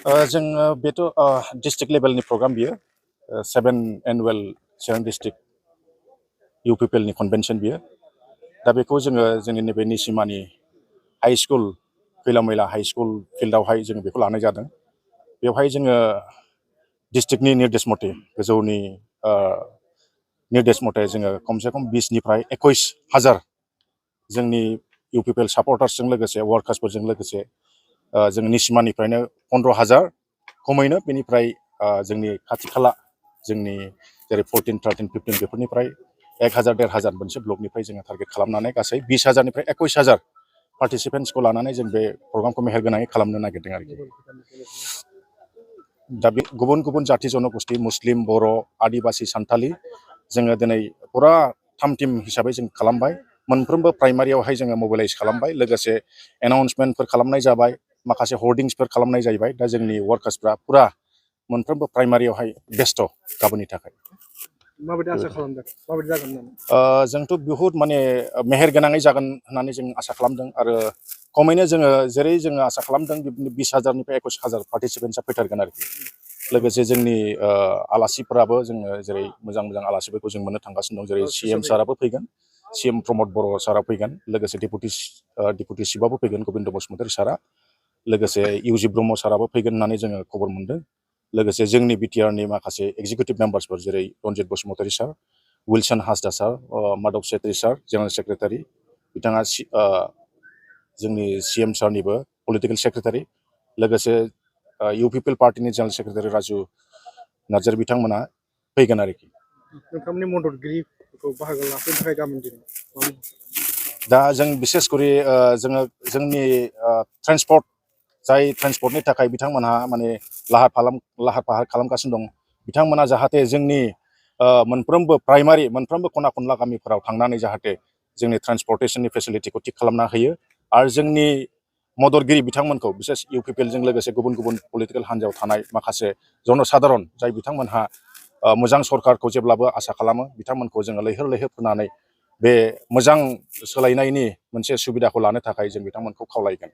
जोङो बेथ' district लेभेलनि programme बियो 7 एनुवेल चिरां डिस्ट्रिक्ट इउ.प.नि कनभेनसन बियो दा बेखौ जोङो जोंनि नैबे निसिमानि हाई स्कुल खैला-मैला हाई स्कुल फिल्डआवहाय जों बेखौ लानाय जादों। बेवहाय जोङो डिस्ट्रिक्टनि निर्देश मथे गोजौनि निर्देश मथे जोङो खमसे खम 20 निफ्राय 21,000 जोंनि इउ.प. सापर्टार्सजों लोगोसे वार्कार्सफोरजों लोगोसे जों निसिमानिफ्रायनो 15,000 खमैनो बेनिफ्राय जोंनि खाथि खाला जोंनि जेरै 14, 13, 15 बेफोरनिफ्राय 1,000 1,500 मोनसे ब्लकनिफ्राय जोङो टारगेट खालामनानै गासै 20,000 निफ्राय 21,000 पार्टिसिपेन्ट्सखौ लानानै जों बे प्रग्रामखौ मेहेरगोनाङै खालामनो नागिरदों आरोखि। दा बे गुबुन गुबुन जाथि जनगोष्ठी मुस्लिम, बर', आदिबासि, सान्थालि जोङो दिनै पुरा थाम टिम हिसाबै जों खालामबाय। मोनफ्रोमबो प्राइमारियावहाय जोङो मोबिलाइज खालामबाय, लोगोसे एनाउन्समेन्टफोर खालामनाय जाबाय, माखासे हर्डिंसफोर खालामनाय जाहैबाय। दा जोंनि वार्कार्सफ्रा पुरा मोनफ्रोमबो प्राइमारियावहाय बेस्थ' गाबोननि थाखाय। माबायदि आसा खालामदों माबायदि जागोन होननानै? जोंथ' बहुद माने मेहेरगोनाङै जागोन होननानै जों आसा खालामदों आरो खमैनो जोङो जेरै जोङो आसा खालामदों बिदिनो 20,000 निफ्राय 21,000 पार्टिसिपेन्ट्सआ फैथारगोन आरोखि। लोगोसे जोंनि आलासिफोराबो जोङो जेरै मोजां मोजां आलासिफोरखौ जों मोननो थांगासिनो दं, जेरै CM साराबो फैगोन, CM प्रमद बर' सारा फैगोन, लोगोसे डिपुटि चिफआबो फैगोन गबिन्द बसुमतारी सारा, लोगोसे इउ.जि. ब्रह्म साराबो फैगोन होननानै जोङो खबर मोनदों। लोगोसे जोंनि बिटिआरनि माखासे एग्जिकिउटिभ मेम्बार्सफोर जेरै रनजित बसुमतारी सार, विल्सन हासदा सार, माधव सेत्री सार जेनेरेल सेक्रेटारि, बिथाङा जोंनि CM सारनिबो पलिटिकेल सेक्रेटारि, लोगोसे इउ.प. पार्टिनि जेनेरेल सेक्रेटारि राजु नार्जारि बिथांमोना फैगोन आरोखि। नोंथांमोननि मददगिरिफोरखौ बाहागो लाफैनो थाखाय गाबोन दिनै दा जों बिसेस करि जोङो जोंनि ट्रेन्सपर्ट जाय ट्रेन्सपर्टनि थाखाय बिथांमोनहा माने लाहार फाहार खालामगासिनो दं, बिथांमोना जाहाथे जोंनि मोनफ्रोमबो प्राइमारि मोनफ्रोमबो खना खनला गामिफोराव थांनानै जाहाथे जोंनि ट्रेन्सपर्टेशननि फेसिलिटिखौ थिग खालामना होयो आरो जोंनि मददगिरि बिथांमोनखौ बिसेस इउ.प.जों लोगोसे गुबुन गुबुन पलिटिकेल हान्जायाव थानाय माखासे जनसाधारन जाय बिथांमोनहा मोजां सरकारखौ जेब्लाबो आसा खालामो, बिथांमोनखौ जोङो लैहोर लैहोर फोनानै बे मोजां सोलायनायनि मोनसे सुबिदाखौ लानो थाखाय जों बिथांमोनखौ खावलायगोन।